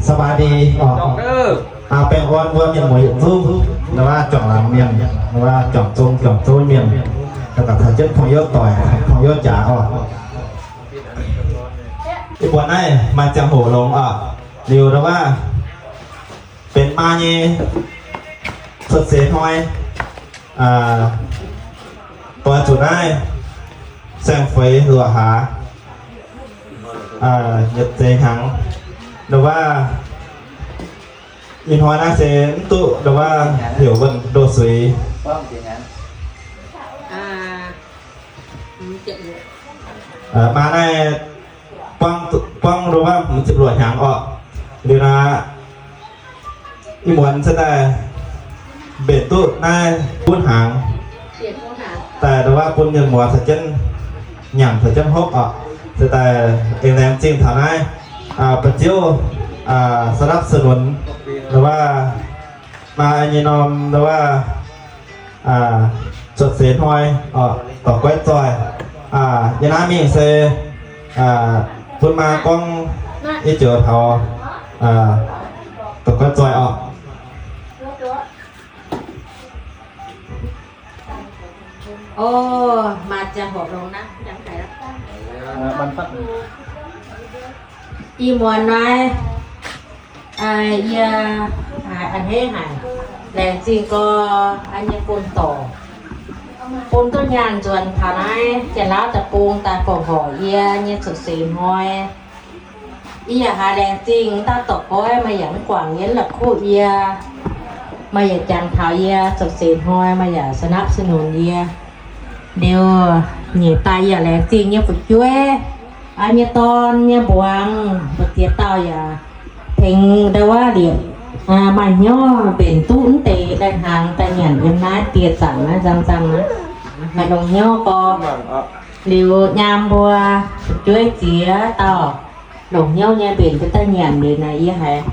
สบายดี orqc. Baengh orn mbuo mienh muoz yietc zungv, ndau wuov juangc laangz mienh, ndau wuov juangc zong juangc zouv mienh, daux gaux caux jienv 朋友 doic, 朋友 jaax orqc. Ih buonc naaiv maaih ziangh hoc longx orqc. Liuz ndau wuov benx maa nyei cuotv seix hnoi, doix zuqc naaiv saeng-feix luoqc hlaax, yietc seix hnyangx. Ndau wuov ih hnoi naaiv se mv duqv ndau wuov heuc wuonh ndoh suix. Maa naaiv buangv ndau wuov hmz ziepc luoqc hnyangx orqc. Liuz naaiv ih muonz se daaih mbenc duqv naaiv buonv hnaangx daaih ndau wuov bun mienh muoz caux jienv nyanc caux jienv hopv orqc. Se daaih aengx laengz zingh taux naaiv ba'ziouv สนับสนุน ndau wuov maaih nyei norm ndau wuov cuotv seix hnoi orqc, dorc goiv zoih. Yie naaiv mingh se bun maa gorngv i joux taux dorc goiv zoih orqc. Ih muonz naaiv yie a'hneiv haic, laengz zingh gorx nyei bun dorc, bun duqv nyaanh nzuonx taux naaiv Janx-Laauv deic-bung daaih fongc horc yie nyei cuotv seix hnoi. Yie yaac haiz laengz zingh dauh dorc goiv, meih yaac mv guangc yie, la'kuqv yie, meih yaac jangx taux yie cuotv seix hnoi, meih yaac สนับสนุน yie. Liuz nyeic daaih yie yaac laengz zingh nyei fu'jueiv, nyei dorn, nyei mbuangz, mbu'ziex dauh yaac tengx ndau wuov liepc maaih hnyouv mbenc duqv mv deix lai-hnaangx daaih nyanc yiem naaiv dieh zanc naaiv nzang-nzang naaiv, haiz longc hnyouv gorx. Liuz nyaam mbuo fu'jueiv ziex dauh longc hnyouv nyei mbenc duqv daaih nyanc liuz naaiv, yie haiz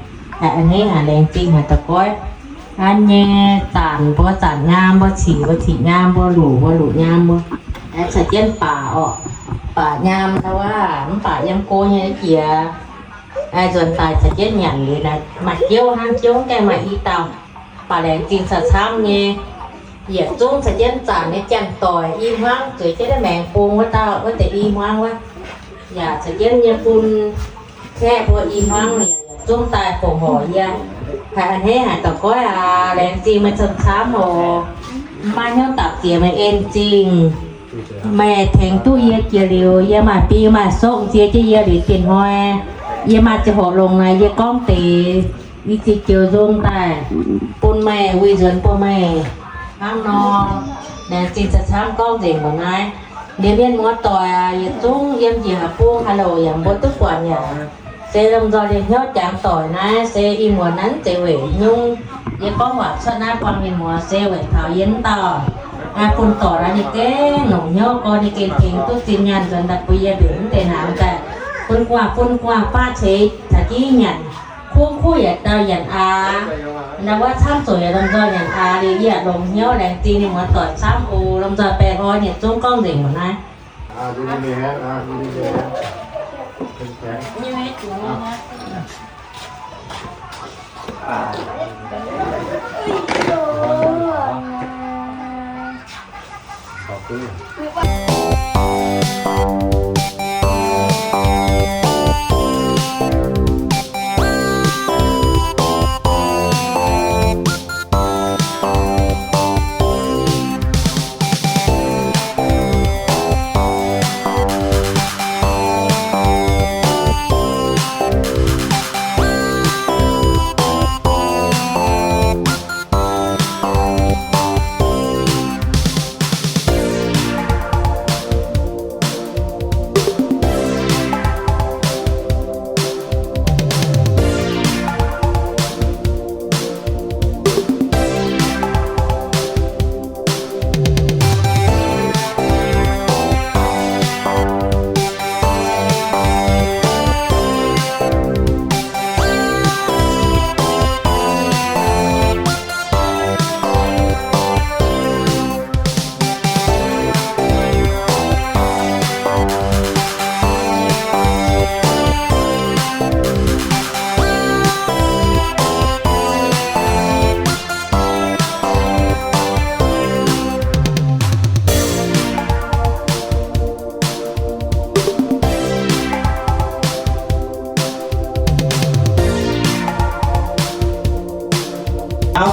a'hneiv haic, laengz zingh haic dorc goiv. An nyei zanc mbuo zanc nyaam mbuo, ciqc mbuo ciqc nyaam mbuo, luqc mbuo luqc nyaam mbuo, caux jienv baac orqc, baac nyaam ndau wuov mv baac yiem go nyei jiex, nzuonx daaih caux jienv nyanc liuz naaiv maaih jouv hnangv, jouv gaengh maaih i dauh. Baac laengz zingh camv-camv nyei, yietc zungv caux jienv zanc nyei janx-doic i hmuangv zueiz jienv maengx bung wuov dauh, wuov deix i hmuangv wuov, yaac caux jienv nyei bun kaeqv mbuo i hmuangv yaac yietc zungv daaih fongc horc yie. Haiz a'hneiv haic dorc goiv aac, laengz zingh meih camv-camv oc. Maaih hnyouv dapc ziex meih en zingh. Meih tengx duqv yie jiex liuz, yie maaih biei maaih sokv nzie jienv yie liuz diex hnoi, yie maaih ziangh hoc longx naaic yie gorngv deix i ziex joux nzung daaih bun meih, wuic nzuonx bun meih hnangv nor. Laengz zingh camv-camv gorngv nzengc mbuox naaiv. Liuz mienh muoz-doic aac, yietc zungv yiem njiec haaix bung haaix louc yaac mbuo duqv buatc yaac se lomh nzoih liemh hnyouv jangx doic naaiv se ih muonz naaiv mv zeiz weic nyungc. Yie gorngv waac cuotv naaiv buangh mienh muoz se weic taux yie mv dauh bun dorc naaiv ninh gengh longc hnyouv gorx, ninh gengh tengx duqv zinh nyaanh nzuonx daaih bun yie mbenc mv deix hnaangx daaih, bun gu'nguaaz bun gu'nguaaz baav ceix taux jienv nyanc. Kuv kuv yietc dauh nyanc aax, ndau wuov camv zuqc yaac lomh nzoih nyanc aax liuz, yie longc hnyouv laengz zingh ninh muoz-doic camv oc. Lomh nzoih baengh orn yietc zungv gorngv nzengc mbuox naaiv.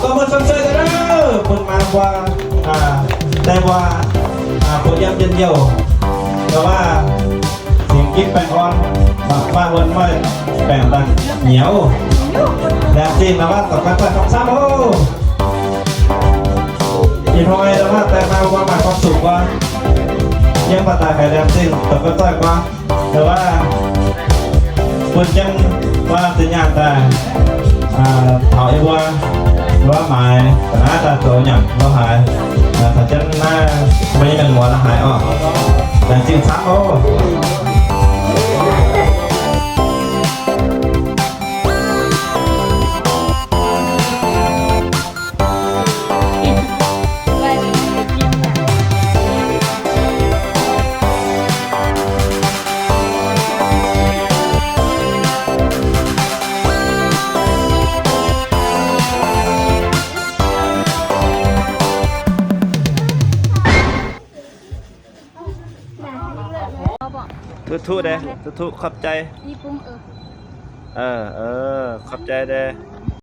Gorngv mbuo camv zeiv daaih bun maa mbuo, daaih mbuo, bun yiem njien-youh, mbuo waac cingx gitv baengh orn, maaih wuonh maaih baengc daaih nyiex. Laengz zingh mbuo waac dorh guai zoih camv-camv oc. Ih hnoi mbuo waac daaih maa mbuo maaih ความสุข wuov, yiem baac daaih haiz laengz zingh dorh guai zoih guai. Mbuo waac bun jienv mbuo zinh nyaanh daaih taux yie mbuo, mbuo waac maaiz ga'naaiv daaih zoux nyanc mbuo haiz, taux jienv naaiv mbuo nyei mienh muoz la'haiz oc. Laengz zingh camv oc. Tuv tuv deix, tuv tuv ขอบใจ. Ov, ขอบใจ deix.